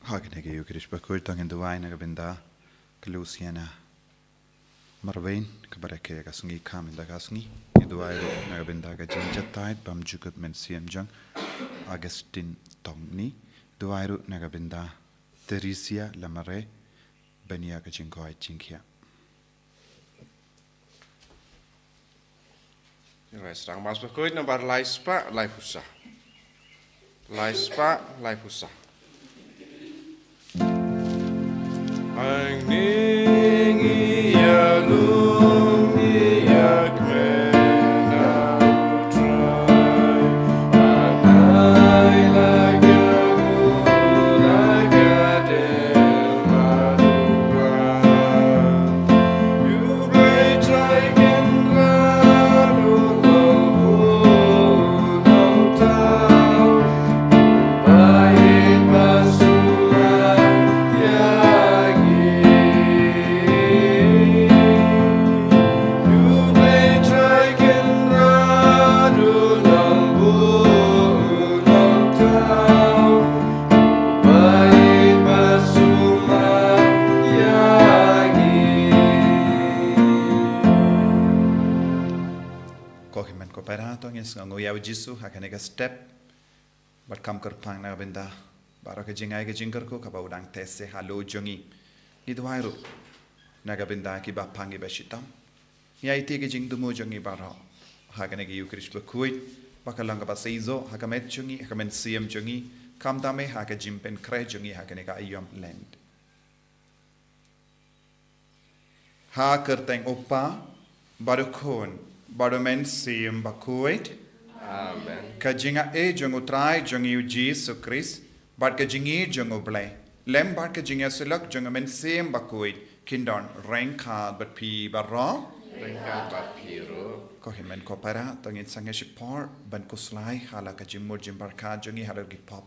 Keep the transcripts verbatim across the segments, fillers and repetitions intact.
Ha kane ka Eucharist bakhuid to ngin duwai na ka bynta ka Luciana Marwein, kaba rakhe ïa ka sngi kham ynda ka sngi. Ngi duwai ruh na ka bynta ka jingjatai bymjukut mynsiem jong Augustine Tongni. Duwai ruh na ka bynta Theresia Lamare, ban ïa ka jingkoit jingkhiah. Ngi sdang Mass bakhuid nambar lai spah laiphew saw. Lai spah laiphew saw. Ang ning ïa lum ïa kmen na u Trai. Ang ai la ka u la ka dem ma u Trai. Ko hynmen ko para, to ngin sngewnguh ïa u Jisu ha kane ka step. Bad kham kyrpang na ka bynta baroh ka jingai ka jingkyrkhu kaba u dang teh seh halor jong ngi. Ngi duwai ruh na ka bynta kiba pang kiba shitom. Ngi aiti ka jingthmu jong ngi baroh ha kane ka Eucharist bakhuid, ba ka long kaba seisoh ha ka met jong ngi, ha ka mynsiem jong ngi, khamtam eh ha ka jingpynkhreh jong ngi ha kane ka aïom Lent. Ha ka kyrteng u Kpa, bad u Khun, bad u Mynsiem Bakhuid. Amen. Ka jingaiei jong u Trai jong ngi u Jisu Khrist, bad ka jingïeit jong u Blei, lem bad ka jingïasyllok jong u Mynsiem Bakhuid, kin don ryngkat bad phi baroh. Ryngkat bad phi ruh. Ko hynmen ko para, to ngin sangeh shipor ban khuslai ha la ka jingmut jingpyrkhat jong ngi halor ki pop.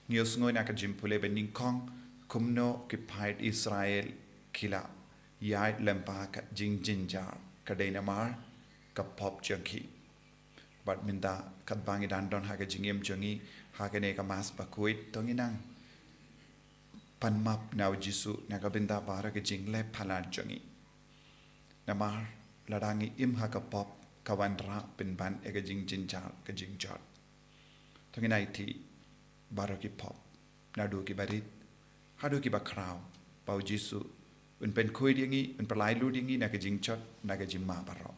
Ngi ïohsngew na ka jingpule ba nyngkong kumno ki paid Israel ki la ïaid lyngba ka jingjynjar, ka dei namar ka pop jong ki. Bad mynta katba ngi dang don ha ka jingim jong ngi ha kane ka Mass bakhuid, to ngin nang pan map na u Jisu na ka bynta baroh ka jingleh palat jong ngi. Namar lada ngi im ha ka pop, ka wanrah pynban ïa ka jingjynjar, ka jingjot. To ngin aiti baroh ki pop, naduh kiba rit haduh kiba khraw, ba u Jisu un pynkhuid ïa ngi, un pynlait lut ïa ngi na ka jingjot, na ka jingma baroh.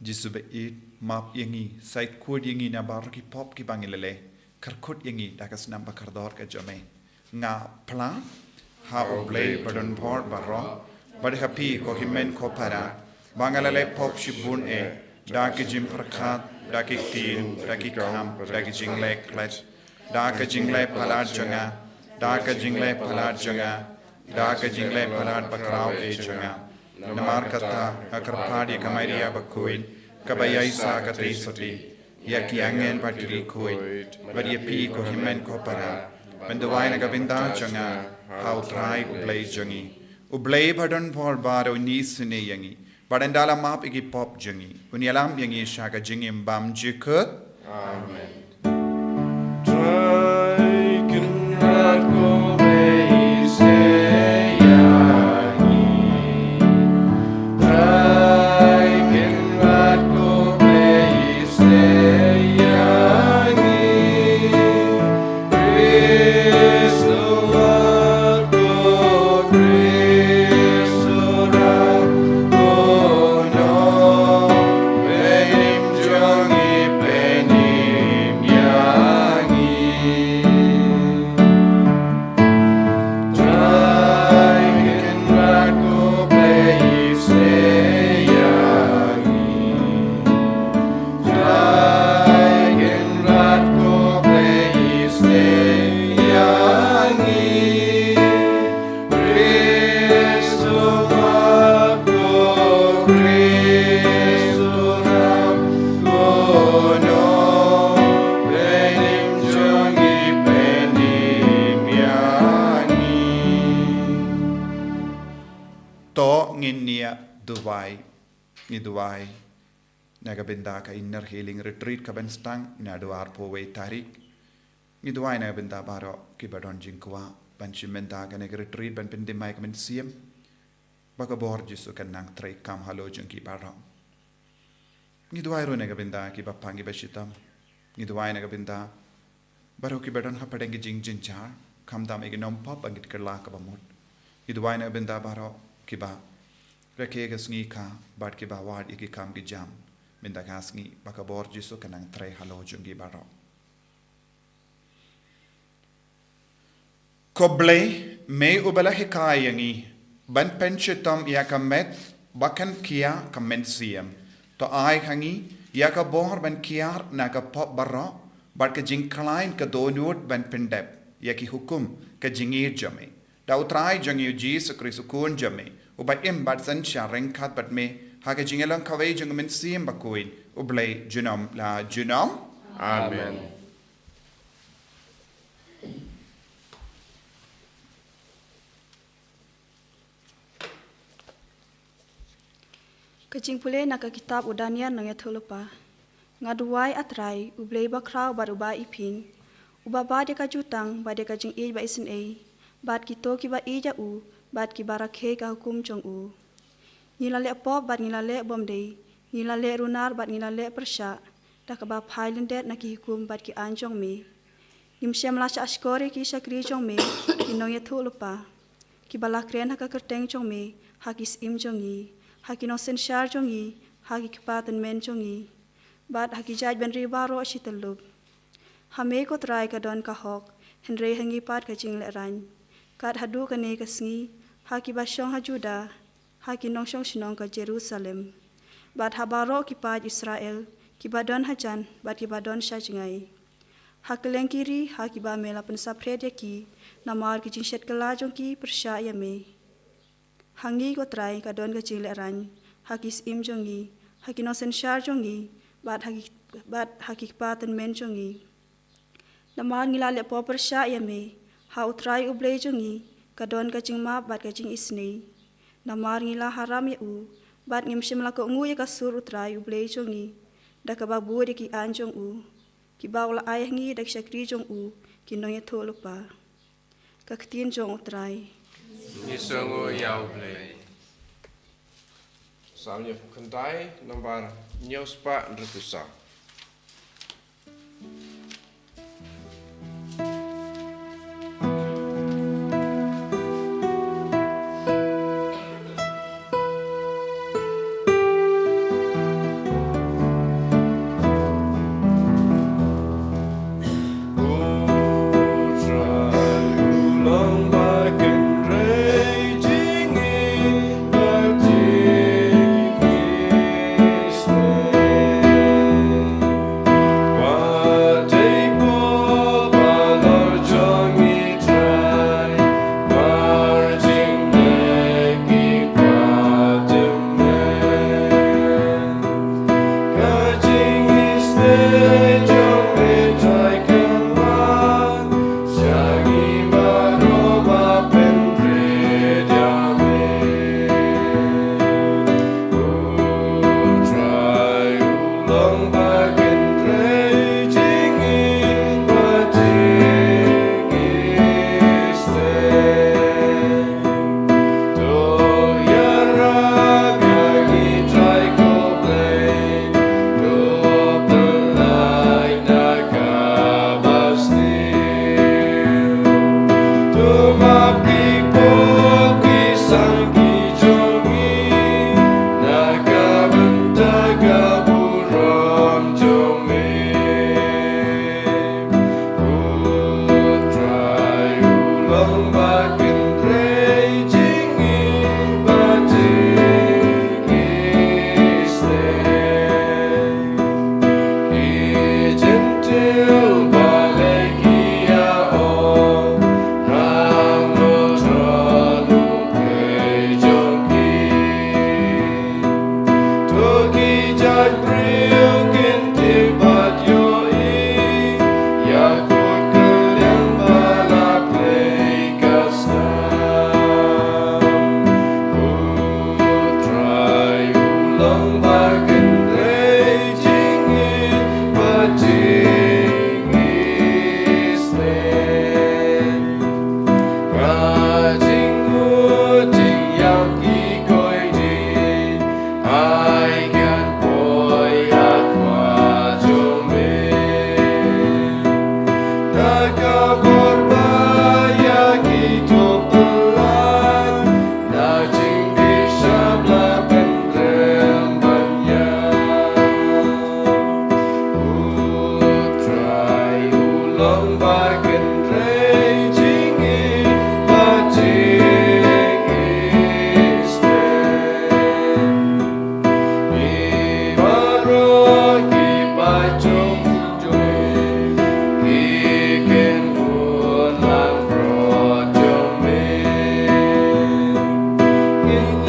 Jisu ba ïeit, map ïa ngi, sait khuid ïa ngi na baroh ki pop kiba ngi la leh. Kyrkhu ïa ngi da ka snam ba kordor ka jong me. Nga phla ha U Blei badonbor baroh, bad ha phi ko hynmen ko para, ba nga la leh pop shibun eh, da ki jingpyrkhat, da ki ktien, da ki kam, da ki jingleh klet, da ka jingleh palat jong nga, da ka jingleh palat jong nga, da ka jingleh palat bakhraw eh jong nga. Namar kata nga kyrpad ïa ka Maria bakhuid, kaba ïaisah katei shatei, ïa ki angel bad ki riewkhuid, bad ïa phi ko hynmen ko para, ban duwai na ka bynta jong nga ha U Trai U Blei jong ngi. U Blei badonbor baroh un isynei ïa ngi, bad un da la map ïa ki pop jong ngi, un ïalam ïa ngi sha ka jingim bymjukut. Amen. Trai kynrad ko Blei isynei ïa ngi. Trai kynrad ko Blei isynei ïa ngi. Khrist u wan ko, Khrist u wan ko, nongpynim jong ngi pynim To ngin ïa duwai, ngi duwai na ka bynta ka Inner Healing Retreat ka ban sdang naduh arphew wei tarik. Ngi duwai na ka bynta baroh kiba don jingkwah ban shim bynta kane ka retreat ban pynthymmai ka mynsiem, ba ka bor Jisu kan nang trei kam halor jong ki baroh. Ngi duwai ruh na ka bynta kiba pang kiba shitom. Ngi duwai na ka bynta baroh kiba don hapdeng ki jingjynjar, khamtam ïa ki nongpop bad ki kylla kaba mut. Ngi duwai na ka bynta baroh kiba rakhe ka sngi ka bad kiba wad ïa ki kam ki jam mynta ka sngi, ba ka bor Jisu kan nang trei halor jong ki baroh. Ko Blei, me uba la hikai ïa ngi ban pynshitom ïa ka met ba kan khia ka mynsiem, to ai ha ngi ïa ka bor ban kiar na ka pop baroh bad ka jingkhlaiñ ka dohnud ban pyndep ïa ki hukum ka jingïeit jong me. Da U Trai jong ngi U Jisu Khrist U Khun jong me, uba im bad synshar ryngkat bad me ha ka jingïalong kawei jong U Mynsiem Bakhuid, U Blei junom la junom. Amen. Ka jingpule na ka kitab u Daniel nongïathuhlypa. Nga duwai, A Trai, U Blei bakhraw bad uba iphieng, uba bat ïa ka jutang bad ïa ka jingïeit ba isynei, bad kito kiba ïeit ïa u bad kiba rakhe ka hukum jong u. Ngi la leh pop bad ngi la leh bymdei, ngi la leh runar bad ngi la leh pyrshah, da kaba phai lyndet na ki hukum bad ki aiñ jong me. Ngim shym la shah shkor ïa ki shakri jong me, ki nongïathuhlypa, kiba la kren ha ka kyrteng jong me ha ki syiem jong ngi, ha ki nongsynshar jong ngi, ha ki kpa tymmen jong ngi, bad ha ki jaid bynriew baroh shi tyllup. Ha me ko Trai ka don ka hok, hynrei ha ngi pat ka jinglehrain. Kat haduh kane ka sngi, ha kiba shong ha Juda, ha ki nongshong shnong ka Jerusalem, bad ha baroh ki paid Israel, kiba don hajan bad kiba don sha jngai, ha kylleng ki ri ha kiba me la pynsaphriang ïa ki namar ki jingshet kylla jong ki pyrshah ïa me. Ha ngi ko Trai ka don ka jinglehrain, ha ki syiem jong ngi, ha ki nongsynshar jong ngi, bad ha ki, bad ha ki kpa tymmen jong ngi. Namar ngi la leh pop pyrshah ïa me, ha U Trai U Blei jong ngi ka don ka jingmap bad ka jingisynei. Namar ngi la haram ïa u, bad ngim shym la kohnguh ïa ka sur U Trai U Blei jong ngi, da kaba bud ïa ki aiñ jong u, kiba u la ai ha ngi da ki shakri jong u, ki nongïathuhlypa. Ka ktien jong U Trai. Ngi sngewnguh ïa U Blei. Salm hynñiewphew khyndai, nambar hynñiewspah hynriewphew saw.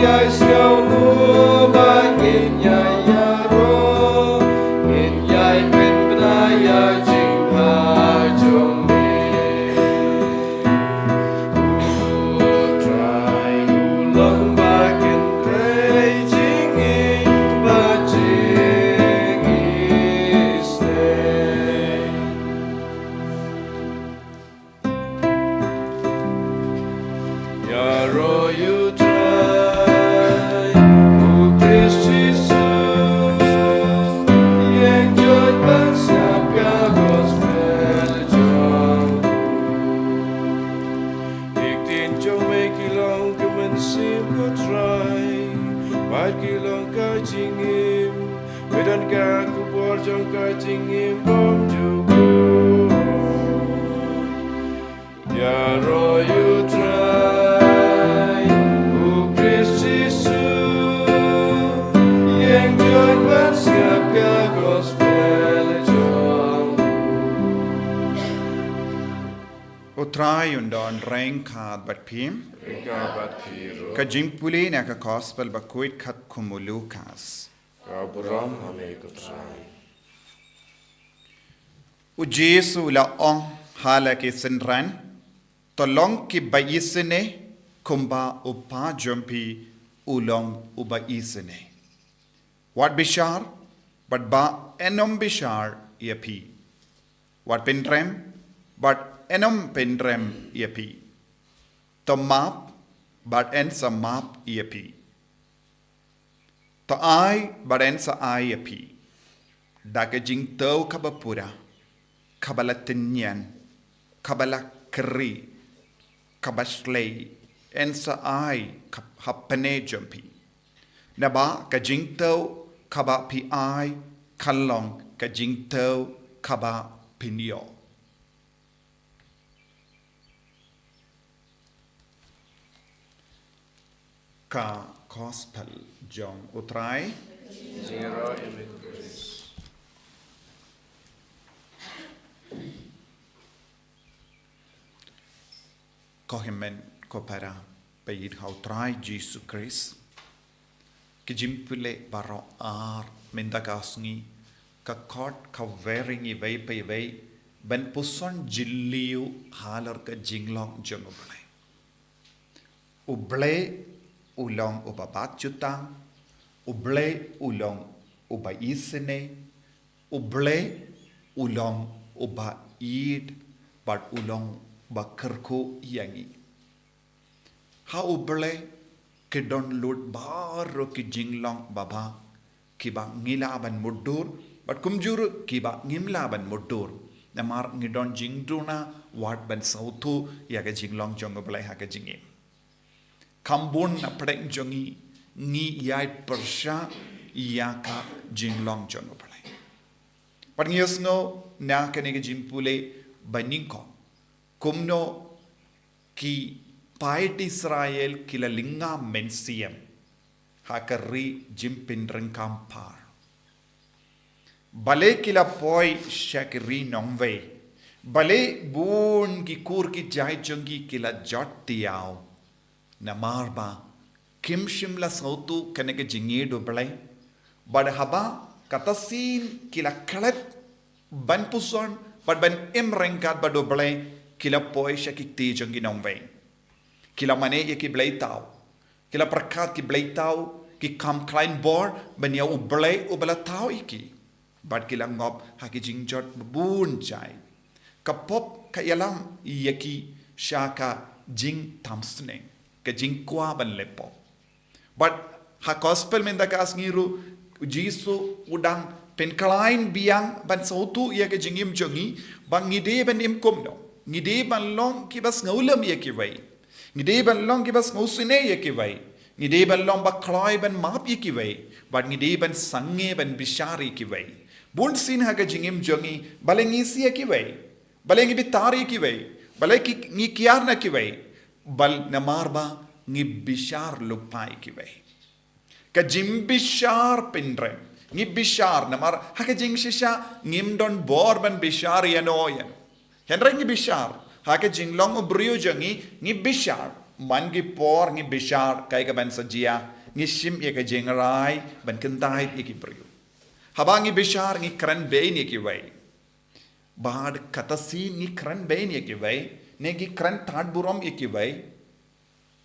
Ïai sngewbha ngin ïai ïaroh, ngin ïai pynbna ïa jingpha jong me. U Trai u long ba kynrei jingim bad jingisynei. Ïaroh ïa U Trai, U Khrist Jisu, ïeng joit ban sngap ka gospel jong u. Ki ktien jong me ki long ka mynsiem, ko Trai, bad ki long ka jingim. Me don ka khubor jong ka jingim bymjukut. Ïaroh ïa U Trai, U Khrist Jisu, ïeng joit ban sngap ka gospel jong u. U Trai un don ryngkat bad phi. Ryngkat bad phi ruh. Ka jingpule na ka gospel bakhuid katkum u Lukas. Ka burom ha me, ko Trai. U Jisu u la ong ha la ki synran, to long kiba isynei, kumba u Kpa jong phi u long uba isynei. Wat bishar, bad ba yn ym bishar ïa phi. Wat pynrem, bad yn ym pynrem ïa phi. To map, bad yn sa map ïa phi. To ai, bad yn sa ai ïa phi. Da ka jingthew kaba pura, kaba la tynñian, kaba la kri, kaba shlei, yn sa ai ka, ha pyrthei jong phi. Naba ka jingthew kaba phi ai, ka long ka jingthew kaba phin ïoh. Ka gospel jong U Trai. Jingïaroh ïa me, ko Khrist. Ko hynmen ko para ba ïeit ha U Trai Jisu Khrist. Ki jingpule baroh ar mynta ka sngi ka khot kawei ïa ngi iwei pa iwei ban puson jylliew halor ka jinglong jong U Blei. U Blei u long uba bat jutang, U Blei u long uba isynei, U Blei u long uba ïeit bad u long uba kyrkhu ïa ngi. Ha U Blei ki don lut baroh ki jinglong babha kiba ngi lah ban mutdur bad kumjuh ruh kiba ngim lah ban mutdur. Namar ngi don jingduna wat ban sngewthuh ïa ka jinglong jong U Blei ha ka jingim. Kham bun na pdeng jong ngi ngi ïai pyrshah ïa ka jinglong jong U Blei. Bad ngi ïohsngew na kane ka jingpule ba nyngkong kumno ki paid Israel ki la lynga mynsiem ha ka ri jingpynryngkang phar. Balei ki la poi sha ki ri nongwei? Balei bun ki kur ki jait jong ki ki la jot tiaw? Namar ba kim shym la sngewthuh kane ka jingïeit U Blei. Bad haba kata sien ki la klet ban puson bad ban im ryngkat bad U Blei, ki la poi sha ki kti jong ki nongwei. Ki la mane ïa ki blei thaw. Ki la pyrkhat ki blei thaw ki kham khlaiñ bor ban ïa U Blei uba la thaw ïa ki. Bad ki la ngop ha ki jingjot babun jait. Ka pop ka ïalam ïa ki sha ka jingtham sneng, ka jingkwah ban leh pop. Bad ha gospel mynta ka sngi ruh U Jisu u dang pynkhlaiñ biang ban sngewthuh ïa ka jingim jong ngi ba ngi dei ban im kumno. Ngi dei ban long kiba sngewlem ïa kiwei. Ngi dei ban long kiba sngewsynei ïa kiwei. Ngi dei ban long ba kloi ban map ïa kiwei. Bad ngi dei ban sangeh ban bishar ïa kiwei. Bun sien ha ka jingim jong ngi balei ngi isih ïa kiwei. Balei ngi bitar ïa kiwei. Balei ki, ngi kiar na kiwei. Bad namar ba ngi bishar lypa ïa kiwei. Ka jingbishar pynrem. Ngi bishar namar ha ka jingshisha ngim don bor ban bishar ïano ïano. Hynrei ngi bishar ha ka jinglong u briew jong ngi, ngi bishar. man ki por ngi bishar kaei kaban sa jia, ngi shim ïa ka jingrai ban kyntait ïa ki briew. Haba ngi bishar ngi kren bein ïa kiwei. Bad kata sien ngi kren bein ïa kiwei, ne ngi kren tad burom ïa kiwei,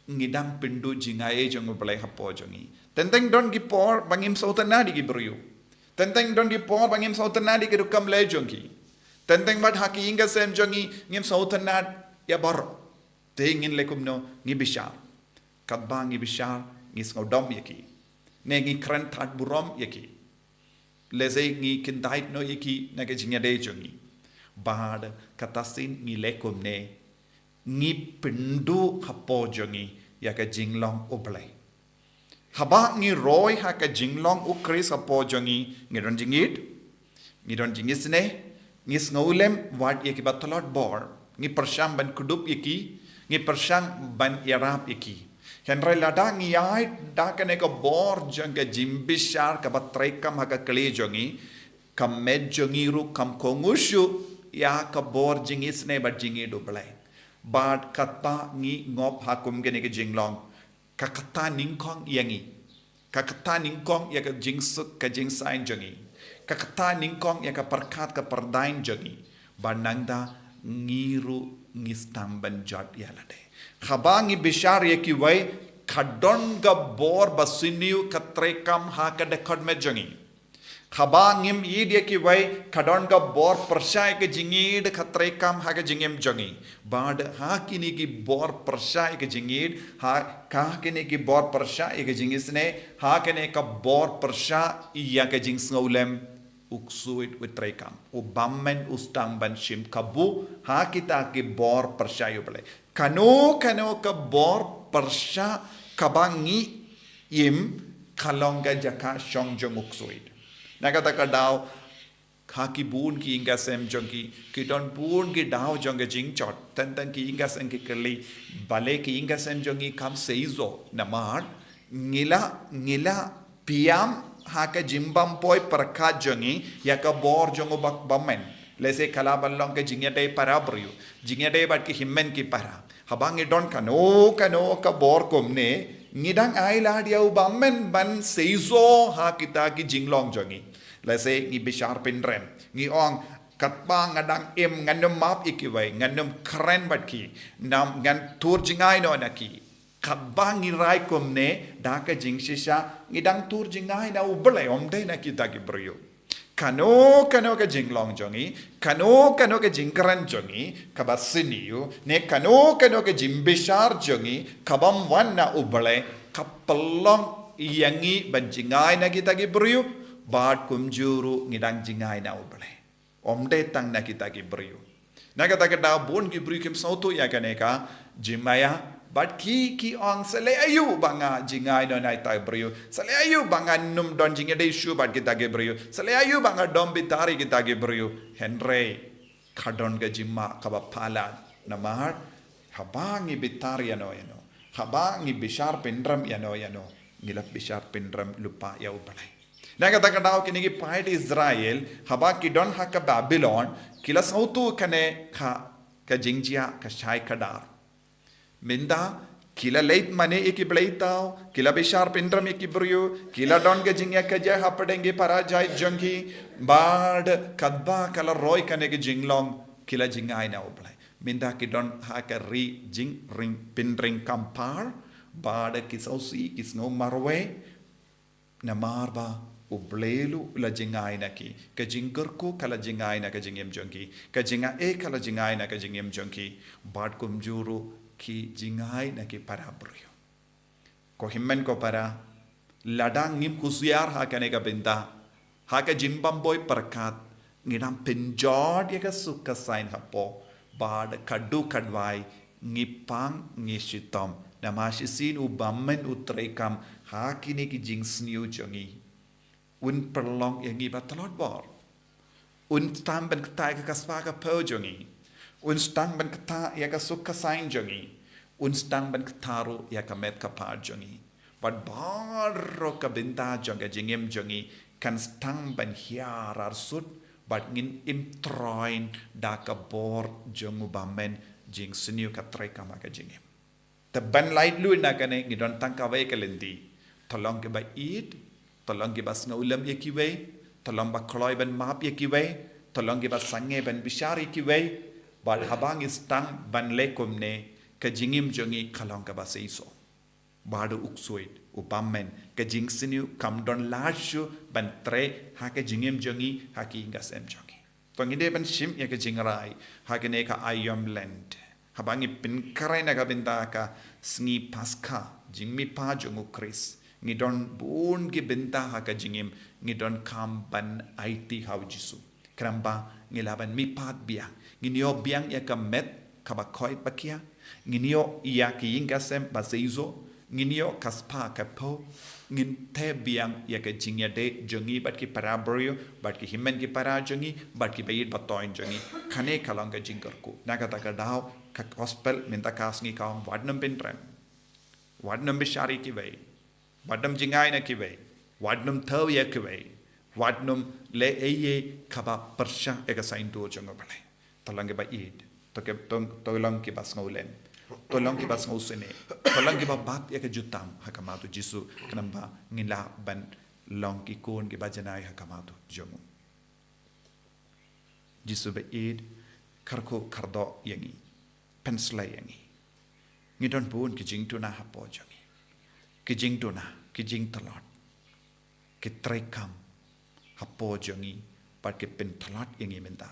ngi dang pynduh jingaiei jong U Blei hapoh jong ngi. Teng teng don ki por ba ngim sngewtynnad ïa ki briew. Teng teng don ki por ba ngim sngewtynnad ïa ki rukom leh jong ki. Teng teng bad ha ki ïing ki sem jong ngi ngim sngewtynnad ïa baroh. Te ngin leh kumno? Ngi bishar. Katba ngi bishar ngi sngewdom ïa ki, ne ngi kren tad burom ïa ki. Lehse ngi kyntait noh ïa ki na ka jingïadei jong ngi. Bad kata sien ngi leh kumne, ngi pynduh hapoh jong ngi ïa ka jinglong U Blei. Haba ngi roi ha ka jinglong U Khrist hapoh jong ngi, ngi don jingïeid, ngi don jingisynei, ngi sngewlem wat ïa kiba tlot bor, ngi pyrshang ban kdup ïa ki, ngi pyrshang ban ïarap ïa ki. Hynrei lada ngi ïaid da kane ka bor jong ka jingbishar kaba treikam ha ka kali jong ngi, ka met jong ngi ruh kam kohnguh shuh ïa ka bor jingisynei bad jingïeid U Blei. Bad kata ngi ngop ha kum kane ka jinglong, ka kata nyngkong ïa ngi, ka kata nyngkong ïa ka jingsuk ka jingsain jong ngi, ka kata nyngkong ïa ka pyrkhat ka pyrdaiñ jong ngi. Bad nangta ngi ruh ngi sdang ban jot ïa lade. Haba ngi bishar ïa kiwei, ka don ka bor ba sniew ka treikam ha ka dkhot met jong ngi. Haba ngim ïeid ïa kiwei, ka don ka bor pyrshah ïa ka jingïeid ka treikam ha ka jingim jong ngi. Bad ha kine ki bor pyrshah ïa ka jingïeid, ha ka kine ki bor pyrshah ïa ka jingisynei, ha kine ka bor pyrshah ïa ka jingsngewlem, U Ksuid u treikam, U Bymman u sdang ban shim kabu ha kita ki bor pyrshah ïa U Blei. Kano kano ka bor pyrshah kaba ngi im, ka long ka jaka shong jong U Ksuid. Na kata ka daw, ha ki bun ki ïing ki sem jong ki, ki don bun ki daw jong ka jingjot. Teng teng ki ïing ki sem ki kylli, balei ki ïing ki sem jong ngi kam seisoh? Namar ngi la, ngi la biang ha ka jingbym poi pyrkhat jong ngi ïa ka bor jong U Bymman. Lehse ka lah ban long ka jingïadei para briew, jingïadei bad ki hynmen ki para. Haba ngi don kano kano ka bor kumne, ngi dang ailad ïa U Bymman ban seisoh ha kita ki jinglong jong ngi. Lehse ngi bishar pynrem, ngi ong, katba nga dang im ngan nym map ïa kiwei, ngan nym kren bad ki, ngan tur jngai noh na ki. Katba ngi rai kumne, da ka jingshisha ngi dang tur jngai na U Blei, ym dei na kita ki briew. Kano kano ka jinglong jong ngi, kano kano ka jingkren jong ngi kaba sniew, ne kano kano ka jingbishar jong ngi kabym wan na U Blei, ka pynlong ïa ngi ban jngai na kita ki briew, bad kumjuh ruh ngi dang jngai na U Blei, ym dei tang na kita ki briew. Na kata ka daw bun ki briew kim sngewthuh ïa kane ka jingmaïa, bad ki, ki ong, sa leh aïu ba nga jngai noh na kita ki briew, sa leh aïu ba ngan nym don jingïadei shuh bad kita ki briew, sa leh aïu ba nga dom bitar ïa kita ki briew. Hynrei ka don ka jingma kaba palat, namar haba ngi bitar ïano ïano, haba ngi bishar pynrem ïano ïano, ngi la bishar pynrem lypa ïa U Blei. Na kata ka daw kine ki paid Israel, haba ki don ha ka Babilon, ki la sngewthuh kane ka, ka jingjia ka shai ka dar. Mynta ki la leit mane ïa ki blei thaw, ki la bishar pynrem ïa ki briew, ki la don ka jingïakajia hapdeng ki para jait jong ki, bad katba ka la roi kane ka jinglong, ki la jngai na U Blei. Mynta ki don ha ka ri jingring pynring kam par, bad ki sngewsih, ki sngew marwei, namar ba U Blei ruh u la jngai na ki, ka jingkyrkhu ka la jngai na ka jingim jong ki, ka jingai ka la jngai na ka jingim jong ki, bad kumjuh ruh ki jngai na ki para briew. Ko hynmen ko para, lada ngim husiar ha kane ka bynta, ha ka jingbym poi pyrkhat, ngi dang pynjot ïa ka suk ka saiñ hapoh, bad ka duk ka dwai, ngi pang ngi shitom. Namar shisien U Bymman u treikam ha kine ki jingsniew jong ngi. Un pynlong ïa ngi ba tlot bor. Un sdang ban kta ïa ka spah ka phew jong ngi. Un sdang ban kta ïa ka suk ka saiñ jong ngi. Un sdang ban kta ruh ïa ka met ka phad jong ngi. Bad baroh ka bynta jong ka jingim jong ngi kan sdang ban hiar arsut, bad ngin im troiñ da ka bor jong U Bymman, jingsniew ka treikam ha ka jingim. Te ban laitluid na kane ngi don tang kawei ka lynti. To long kiba ïeit, to long kiba sngewlem ïa kiwei, to long ba kloi ban map ïa kiwei, to long kiba sangeh ban bishar ïa kiwei. Bad haba ngi sdang ban leh kumne, ka jingim jong ngi ka long kaba seisoh. Bad u ksuid, u bymmen, ka jingsniew kam don lad shuh ban trei ha ka jingim jong ngi, ha ki ïing ka sem jong ngi. To ngi dei ban shim ïa ka jingrai ha kane ka Aïom Lent. Haba ngi pynkhreh na ka bynta ka sngi Paskha, jingmihpat jong u Khrist, ngi don bun ki bynta ha ka jingim, ngi donkam ban aiti ha u Jisu. Khnang ba ngi lah ban mihpat biang. Ngin ïoh biang ïa ka met kaba koit ba khia. Ngin ïoh ïa ka ïing ka sem ba seisoh. Ngin ïoh ka spah ka phew. Ngin theh biang ïa ka jingïadei jong ngi bad ki para briew, bad ki hynmen ki para jong ngi, bad ki baieit ba toiñ jong ngi. Kane ka long ka jingkyrkhu. Na kata ka daw, ka gospel mynta ka sngi ka ong, wat nym pyntrem. Wat nym bishar ïa kiwei. Wat nym jngai na kiwei. Wat nym thaw ïa kiwei. Wat nym leh ei ei kaba pyrshah ïa ka saiñdur jong u Blei. To long kiba ïeit. To ki, to, to long kiba sngewlem. To long kiba sngewsynei. To long kiba bat ïa ka jutang ha khmat u Jisu, khnang ba ngin lah ban long ki khun kiba janai ha khmat u jong u. Jisu ba ïeit, kyrkhu kyrdoh ïa ngi. Pynshlei ïa ngi. Ngi don bun ki jingduna hapoh jong ngi. Ki jingduna, ki jingtlot. Ki treikam hapoh jong ngi, bad ki pyntlot ïa ngi mynta.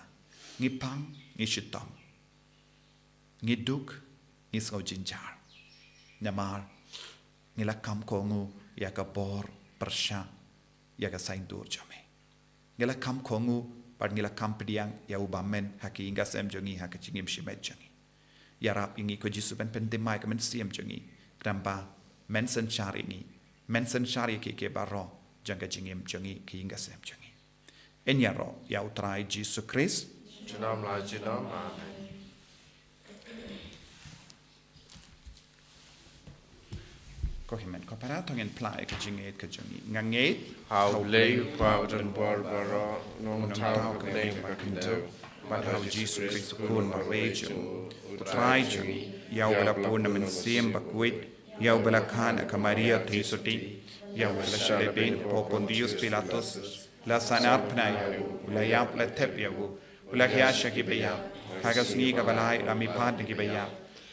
Ngi pang, ngi shitom. Ngi duk, ngi sngew jynjar. Namar ngi la kham kohnguh ïa ka bor pyrshah ïa ka saiñdur jong me. Ngi la kham kohnguh, bad ngi la kham pdiang ïa u bymmen ha ki ïing ka sem jong ngi, ha ka jingim shimet jong ngi. Ïarap ïa ngi ko Jisu ban pynthymmai ka mynsiem jong ngi. Khnang ba men synshar ïa ngi, men synshar ïa kiei kiei baroh jong ka jingim jong ngi, ka ïing ka sem jong ngi. Yn ïaroh ïa u Trai Jisu Khrist. Junom la junom. Amen. Ko hynmen ko para, to ngin phla ïa ka jingngeit ka jong ngi. Nga ngeit ha U Blei U Kpa badonbor baroh, Nongthaw kaba bneng bad khyndew, bad ha U Jisu Khrist U Khun ba rwei jong U Trai jong ngi, ïa uba la bun na Mynsiem Bakhuid, ïa uba la kha na ka Maria Theisotti, ïa uba la shah lehbeiñ hapoh Pontius Pilatus, la sahnarphna ïa u, u la ïap, la thep ïa u, u la hiar sha kiba ïap, ha ka sngi kaba lai u la mihpat na kiba ïap,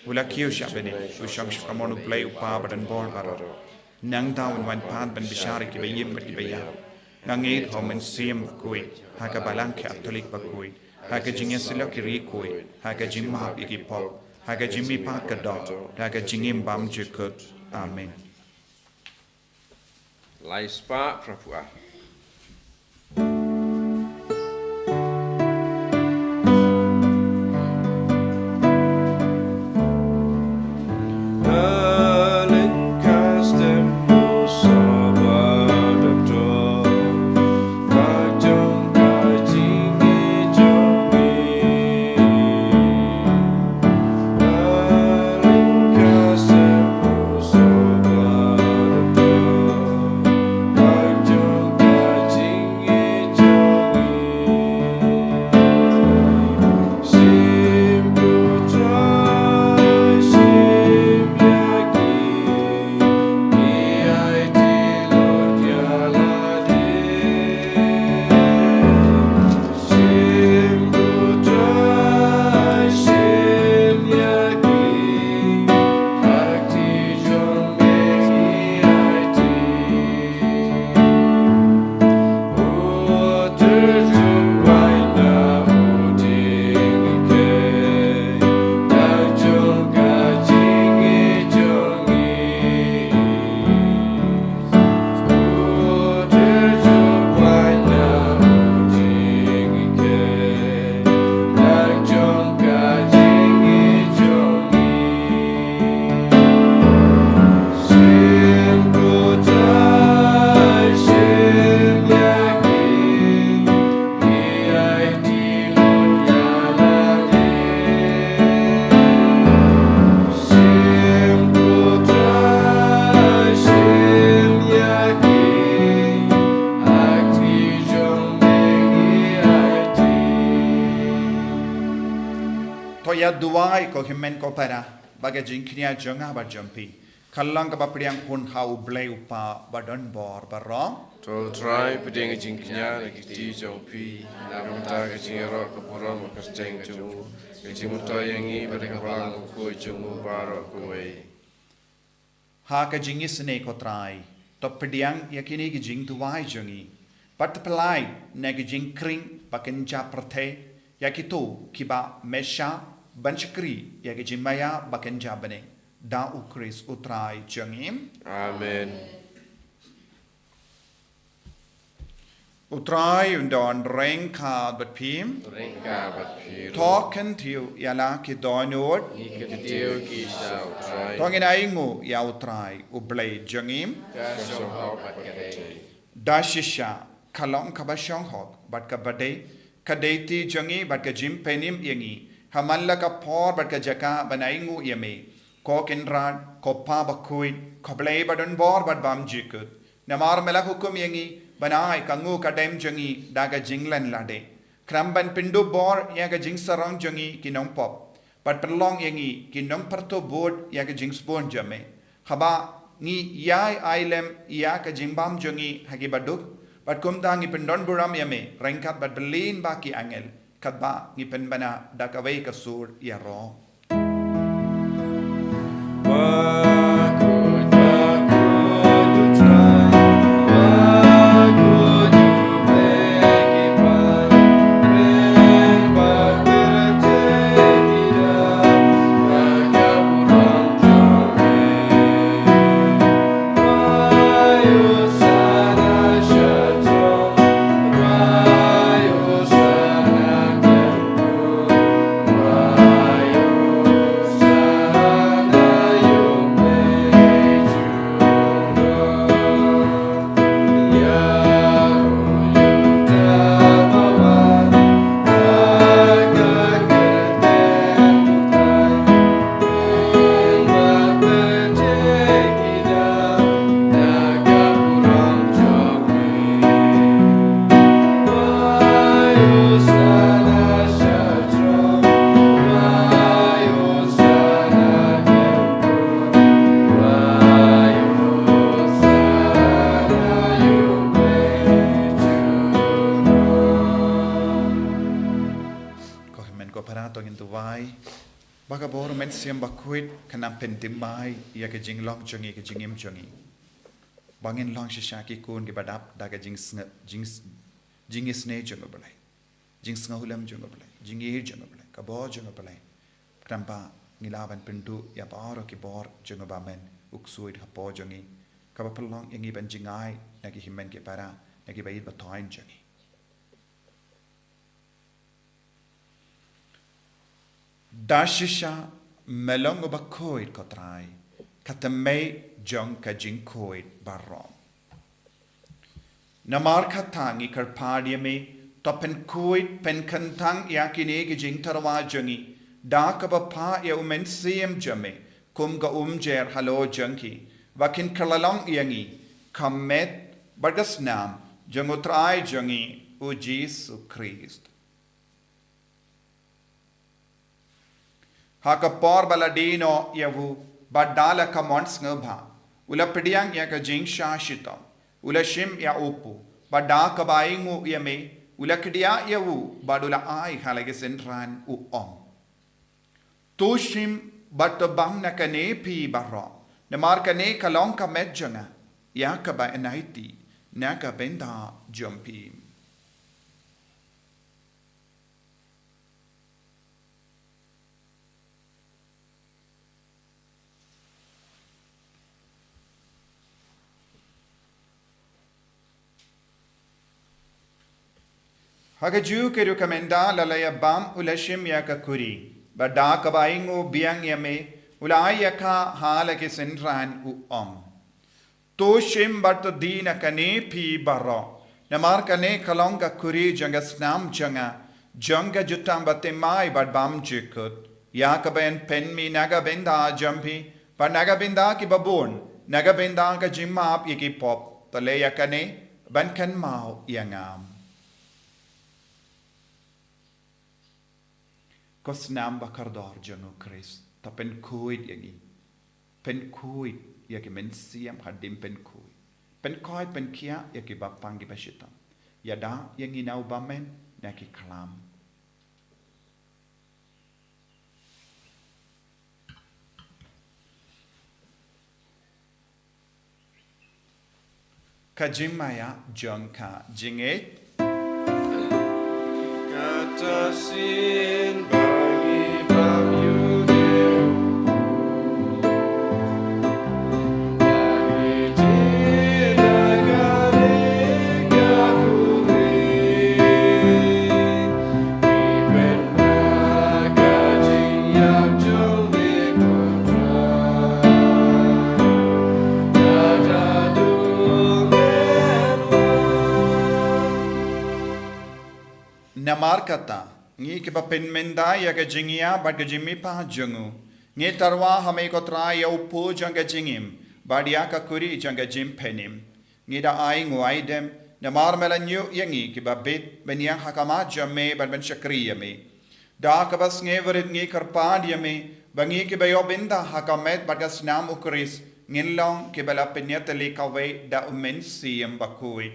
u la kiew shah bneng, u shong sha kamon U Blei U Kpa badonbor baroh. Nangta un wan pat ban bishar ïa kiba im bad kiba ïap. Nga ngeit ha U Mynsiem Bakhuid, ha ka Balang Katholik bakhuid, ha ka jingïasyllok ïa ki riewkhuid, ha ka jingmap ïa ki pop, ha ka jingmihpat ka doh, ha ka jingim bymjukut. Amen. Lai spah phra phew ar. To ïa duwai ko hynmen ko para. ba ka jingkñia jong nga bad jong phi ka long kaba pdiang hun ha U Blei U Kpa ba don bor baroh. To U Trai, pdiang ka jingkñia na ka kti jong phi, na ka bynta ka jingïaroh ka burom bad ka kyrteng jong u, ka jingmyntoi ïa ngi bad ïa ka balang ka khuid jong u baroh kawei. Ha ka jingisynei, ko Trai, to pdiang ïa kine ki jingduwai jong ngi, bad to pyllait na ka jingkring ba kynja pyrthei ïa kito kiba mih sha ban shakri ïa ka jingmaïa ba kynja bneng, da U Khrist U Trai jong ngi. Amen. U Trai un don ryngkat bad phi. Ryngkat bad phi ruh. To kyntiew ïa la ki dohnud. Ngi kyntiew ki sha U Trai. To ngin ainguh ïa U Trai U Blei jong ngi. Ka shong hok bad ka dei. Da shisha ka long kaba shong hok bad kaba dei, ka dei ti jong ngi bad ka jingpynim ïa ngi ha man la ka por bad ka jaka ban ainguh ïa me, ko Kynrad, ko Kpa bakhuid, ko Blei ba don bor bad bymjukut. Namar me la hukum ïa ngi ban ai ka nguh ka dem jong ngi da ka jinglen lade. Khnang ban pynduh bor ïa ka jingsarong jong ngi ki nongpop, bad pynlong ïa ngi ki nongpyrto bud ïa ka jingsbun jong me. Haba ngi ïai ai lem ïa ka jingbam jong ngi ha ki baduk, bad kumta ngi pyndonburom ïa me ryngkat bad bylliñ ba ki angel, katba ngi pynbna da kawei ka sur ïaroh. Ko hynmen ko para, to ngin duwai. Ba ka bor U Mynsiem Bakhuid kan nang pynthymmai ïa ka jinglong jong ngi, ka jingim jong ngi, ba ngin long shisha ki khun kiba dap da ka jingsnge-, jings-, jingisynei jong U Blei, jingsngewlem jong U Blei, jingïeit jong U Blei, ka bor jong U Blei. Khnang ba ngi lah ban pynduh ïa baroh ki bor jong U Bamon, U Ksuid hapoh jong ngi, kaba pynlong ïa ngi ban jngai na ki hynmen ki para, na ki ba ïeit ba thoiñ jong ngi. Da shisha me long U Bakhuid, ko Trai, ka thymmei jong ka jingkhuid baroh. Namar kata ngi kyrpad ïa me, to pynkhuid pynkyntang ïa kine ki jingtyrwa jong ngi da kaba phah ïa U Mynsiem jong me kum ka umjer halor jong ki, ba kin kylla long ïa ngi ka met bad ka snam jong U Trai jong ngi U Jisu Khrist. Ha ka por ba la die noh ïa u, bad da la ka mon sngewbha, u la pdiang ïa ka jingshah shitom, u la shim ïa u kpu, bad da kaba ainguh ïa me, u la kdiah ïa u, bad u la ai ha la ki synran, u ong: To shim bad to bam na kane phi baroh, namar kane ka long ka met jong nga, ïa kaba yn aiti na ka bynta jong phi. Ha kajuh ka rukom, ynda la la ïa bam, u la shim ïa ka khuri, bad da kaba ainguh biang ïa me, u la ai ïa ka ha la ki synran, u ong: To shim bad to die na kane phi baroh, namar kane ka long ka khuri jong ka snam jong nga, jong ka jutang bathymmai bad bymjukut, ïa kaba yn pynmih na ka bynta jong phi bad na ka bynta kiba bun, na ka bynta ka jingmap ïa ki pop. To leh ïa kane ban kynmaw ïa nga. Ko snam ba kordor jong U Khrist, To pynkhuid ïa ngi. Pynkhuid ïa ki mynsiem hadien pynkhuid. Pynkhuid pynkhiah ïa kiba pang kiba shitom. Ïada ïa ngi na u bymman na ki khlam. Ka jingmaïa jong ka jingngeit. Kata sien ba ngi bam ïa u Dei. Namar kata, ngi kiba pynmynta ïa ka jingïap bad ka jingmihpat jong u, ngi tyrwa ha me ko Trai ïa u pud jong ka jingim bad ïa ka kuri jong ka jingpynim. Ngi da ai nguaidem namar me la ñiuh ïa ngi kiba bit ban ïeng ha khmat jong me bad ban shakri ïa me. Da kaba sngewrit ngi kyrpad ïa me ba ngi kiba ïoh bynta ha ka met bad ka snam u Khrist ngin long kiba la pynïatylli kawei da u Mynsiem Bakhuid.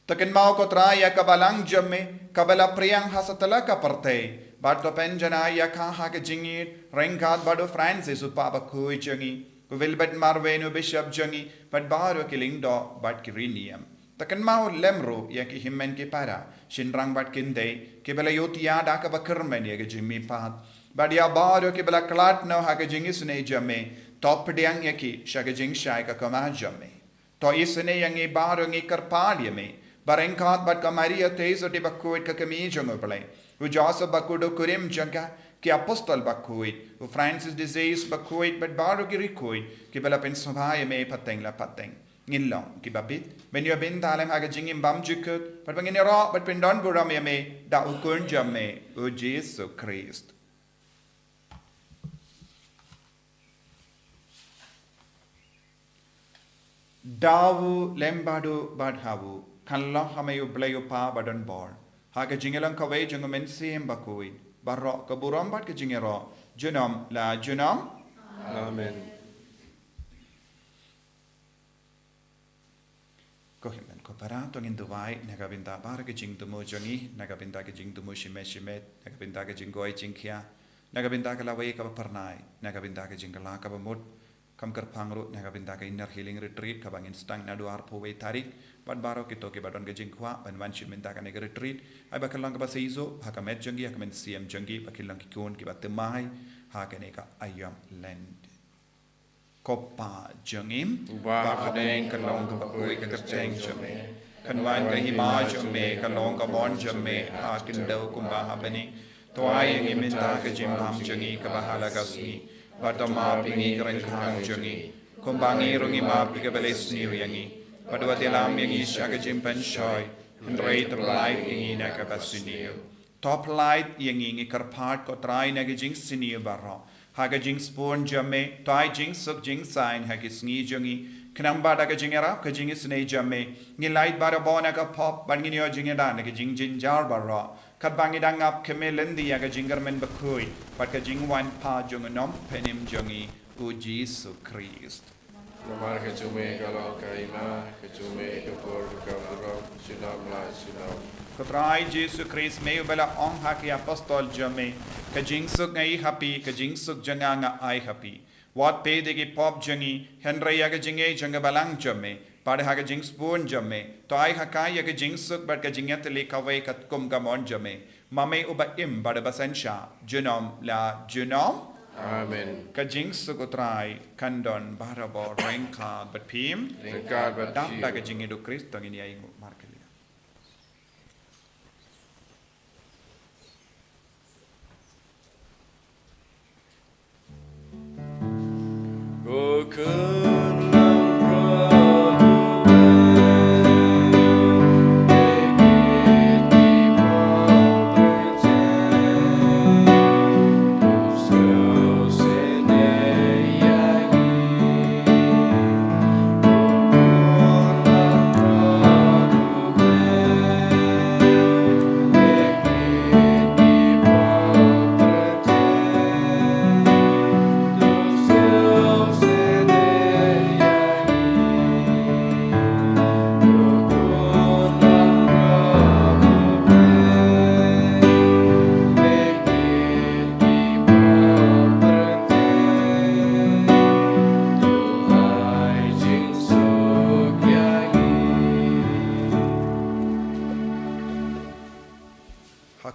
To kynmaw ko Trai ïa ka balang jong me kaba la phriang ha satlak ka pyrthei bad to pynjanai ïa ka ha ka jingïeit ryngkat bad u Francis u Papa Bakhuid jong ngi, u Wilbert Marwein u Bishop jong ngi bad baroh ki lyngdoh bad ki riewniam. To kynmaw lem ruh ïa ki hynmen ki para, shynrang bad kynthei kiba la ïohthiah da kaba kyrmen ïa ka jingmihpat bad ïa baroh kiba la khlad noh ha ka jingisynei jong me. To pdiang ïa ki sha ka jingshai ka khmat jong me. To isynei ïa ngi baroh, ngi kyrpad ïa me ba ryngkat bad ka Maria Theisotti Bakhuid ka kmie jong u Blei, u Joseph Bakhuid u kurim jong ka, ki apostol bakhuid, u Francis de Sales Bakhuid bad baroh ki riewkhuid kiba la pynsngewbha ïa me pateng la pateng, ngin long kiba bit ban ïoh bynta lem ha ka jingim bymjukut bad ba ngin ïaroh bad pyndon burom ïa me da u Khun jong me u Jisu Khrist. Da u lem bad u bad ha u, kan long ha me u Blei u Kpa badonbor, ha ka jingïalang kawei jong u Mynsiem Bakhuid, baroh ka burom bad ka jingïaroh junom la junom. Amen. Ko hynmen ko para, to ngin duwai na ka bynta baroh ka jingthmu jong ngi, na ka bynta ka jingthmu shimet shimet, na ka bynta ka jingkoit jingkhiah, na ka bynta ka lawei kaba phyrnai, na ka bynta ka jingkylla kaba mut. Kam kyrpang ruh na ka bynta ka Inner Healing Retreat kaba ngin sdang naduh arphew wei tarik, bad baroh kito kiba don ka jingkwah ban wan sha bynta kane ka retreat, ai ba kan long kaba seisoh ha ka met jong ngi, ha ka mynsiem jong ngi, ba kin long ki khun kiba thymmai ha kane ka aïom Lent. Ko Pa jong ngi, uba ha bneng, kan long kaba khuid ka kyrteng jong me. Kan wan ka hima jong me, kan long ka mon jong me ha khyndew kumba ha bneng. To ai ïa ngi mynta ka jingbam jong ngi kaba ha la ka sngi. Bad to map ïa ngi ki ryngkang jong ngi, kumba ngi ruh ngi map ïa kiba leh sniew ïa ngi. Bad wat ïalam ïa ngi sha ka jingpynshoi, hynrei to pyllait ïa ngi na kaba sniew. To pyllait ïa ngi, ngi kyrpad ko Trai, na ka jingsniew baroh, ha ka jingsbun jong me. To ai jingsuk jingsaiñ ha ki sngi jong ngi, khnang ba da ka jingïarap ka jingisynei jong me, ngin lait barabor na ka pop bad ngin ïoh jingïada na ki jingjynjar baroh, katba ngi dang ap khmih lynti ïa ka jingkyrmen bakhuid bad ka jingwan pat jong u Nongpynim jong ngi, u Jisu Khrist. Namar ka jong me ka long ka hima, ka jong me ka bor, ka burom, junom la junom. Ko Trai Jisu Khrist, me uba la ong ha ki apostol jong me, ka jingsuk nga ai ha phi, ka jingsuk jong nga nga ai ha phi. Wat peit ïa ki pop jong ngi, hynrei ïa ka jingngeit jong ka balang jong me, bad ha ka jingsbun jong me, to ai ha ka ïa ka jingsuk bad ka jingïatylli kawei katkum ka mon jong me, ma me uba im bad uba synshar junom la junom. Amen. Ka jingsuk u Trai kan don barabor ryngkat bad phi. Ryngkat bad phi. Dap da ka jingïeit u Khrist to ngin ïa ïnguh markylliang.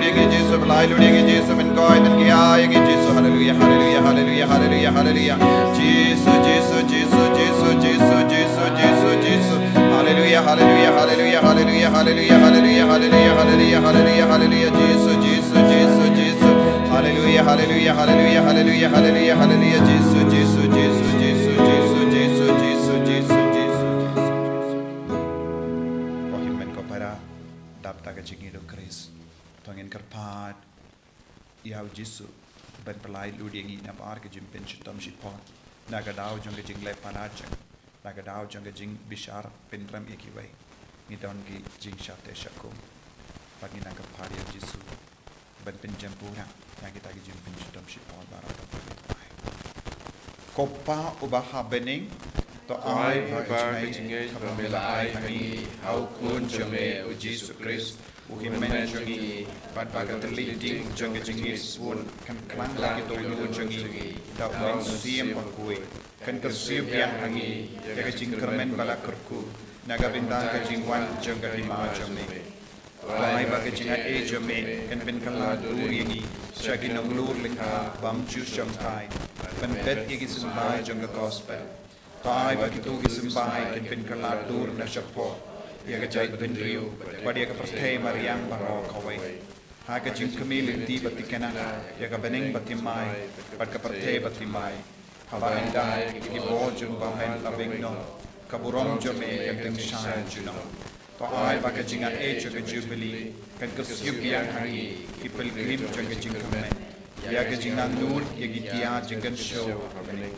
Ïa ngi Jisu, ba la ai lut ïa ngi Jisu, men koi men khiah ïa ngi Jisu. Haleluya, haleluya, haleluya, haleluya, haleluya. Jisu, Jisu, Jisu, Jisu, Jisu, Jisu, Jisu. Haleluya, haleluya, haleluya, haleluya, haleluya, haleluya, haleluya, haleluya, haleluya, haleluya. Jisu, Jisu, Jisu, Jisu. Haleluya, haleluya, haleluya, haleluya, haleluya, haleluya. Jisu, Jisu, Jisu, Jisu, Jisu, Jisu, Jisu, Jisu, Jisu. Ko hynmen ko para, dap da ka jingïeit u Khrist. To ngin kyrpad ïa u Jisu ban pyllait lut ïa ngi na bar ka jingpynshitom shipor, na ka daw jong ka jingleh palat jong, na ka daw jong ka jingbishar pynrem ïa kiwei. Ngi don ki jingshah teh shah kum. Bad ngin nang kyrpad ïa u Jisu ban pynjem pura na kita ki jingpynshitom shipor baroh. Ko Pa uba ha bneng, to ai ba ka jingngeit kaba me la ai ha ngi ha u Khun jong me u Jisu Khrist, u hynmen jong ngi, bad ba ka thylliej ding jong ka jingngeit sbun kan klang ha ki dohnud jong ngi da u Mynsiem Bakhuid, kan kyrsiew biang ha ngi ïa ka jingkyrmen ba la kyrkhu na ka bynta ka jingwan jong ka hima jong me. To ai ba ka jingaiei jong me kan pynkylla dur ïa ngi sha ki nonglur lyngkha bym ju shongthait ban bet ïa ki symbai jong ka gospel. To ai ba kito ki symbai kan pynkylla dur na shapoh ïa ka jaitbynriew bad ïa ka pyrthei mariang baroh kawei. Ha ka jingkmie lynti ba thikna ïa ka bneng ba thymmai bad ka pyrthei ba thymmai, haba ynda ki bor jong u Bymman la beng noh, ka burom jong me kan tyngshaiñ junom. To ai ba ka jingaiei jong ka Jubili kan kyrsiew biang ha ngi ki pilgrim jong ka jingkmen ïa ka jingangnud ïa ki tiar jingkynshew ha bneng.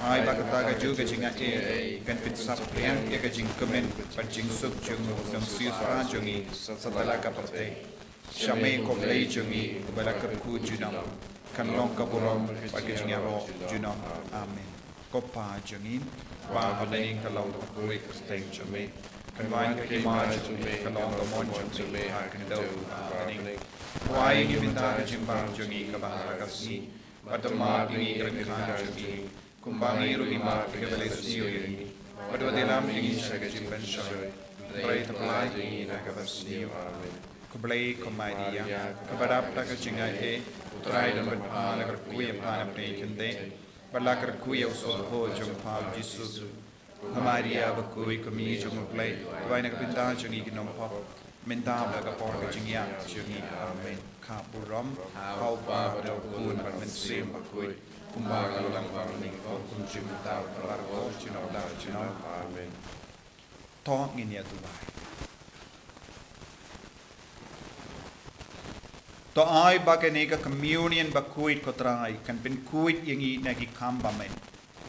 Ai ba kata kajuh ka jingaiei kan pynsaphriang ïa ka jingkmen bad jingsuk jong u Nongsiewspah jong ngi satlak ka pyrthei. Sha me ko Blei jong ngi uba la kyrkhu junom, kan long ka burom bad ka jingïaroh junom. Amen. Ko Pa jong ngi, ba ha bneng, ka long ka kyrteng jong me. Kan wan ka hima jong me, kan long ka mon jong me ha ka khyndew ba ha bneng. To ai ïa ngi mynta ka jingbam jong ngi kaba ha ka sngi, bad to map ïa ngi ki ryngkat jong ngi, kumba ngi ruh ngi map ïa kiba leh sniew ïa ngi. Bad wat ïalam ïa ngi sha ka jingpynshoi, hynrei to pyllait ïa ngi na kaba sniew. Amen. Khublei ko Maria, kaba dap da ka jingaiei, U Trai u don bad pha, la kyrkhu ïa pha na pdeng ki khyndai, bad la kyrkhu ïa u sopho jong pha u Jisu. Ko Maria bakhuid, ko Kmie jong U Blei, duwai na ka bynta jong ngi ki nongpop, mynta bad ha ka por ka jingïap jong ngi. Amen. Ka burom ha U Kpa bad ha U Khun bad ha U Mynsiem Bakhuid, kumba ka la long, ba ha bneng, kumjuh mynta, bad baroh junom junom. Amen. To ngin ïa duwai. To ai ba kane ka communion bakhuid, ko Trai, kan pynkhuid ïa ngi na ki kam ba men,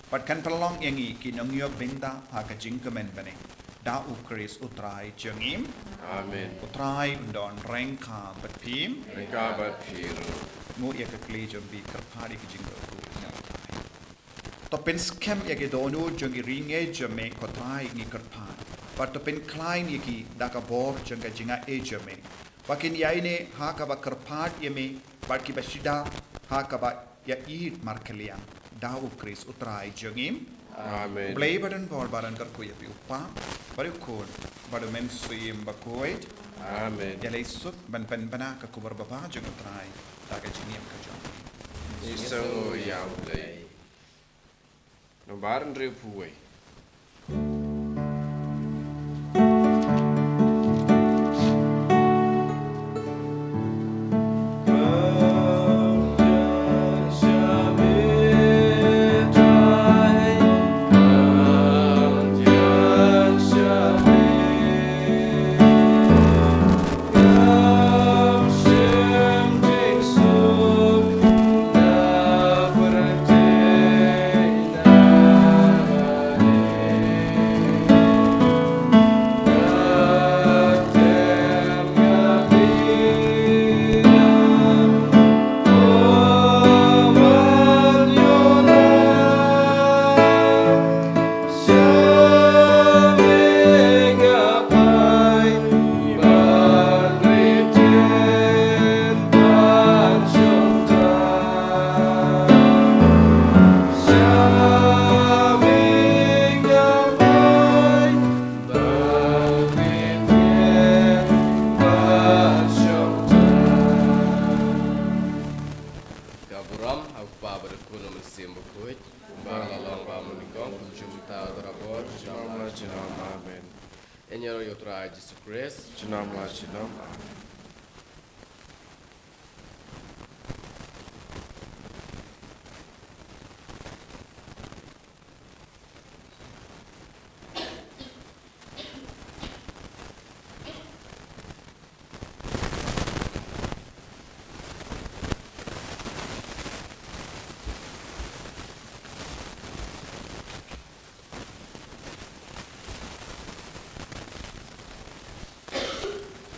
bad kan pynlong ïa ngi ki nongïoh bynta ha ka jingkmen bneng da U Khrist U Trai jong ngi. Amen. U Trai un don ryngkat bad phi. Ryngkat bad phi ruh. Nguh ïa ka khlieh jong phi, kyrpad ïa ka jingkyrkhu na U Trai. To pynskhem ïa ki dohnud jong ki ri ngeit jong me, ko Trai, ngi kyrpad, bad to pynkhlaiñ ïa ki da ka bor jong ka jingaiei jong me, ba kin ïaineh ha kaba kyrpad ïa me, bad kiba shida ha kaba ïaieit markylliang, da U Khrist U Trai jong ngi. Amen. U Blei badonbor ba un kyrkhu ïa phi, U Kpa, bad ïa U Khun, bad ïa U Mynsiem Bakhuid. Amen. Ïaleh suk ban pynbna ka khubor babha jong U Trai da ka jingim ka jong ngi. Ngi sngewnguh ïa U Blei. Nombar hynriewphew wei. Amen. Ïaroh ïa U Trai Jisu Khrist. Junom la junom. Amen.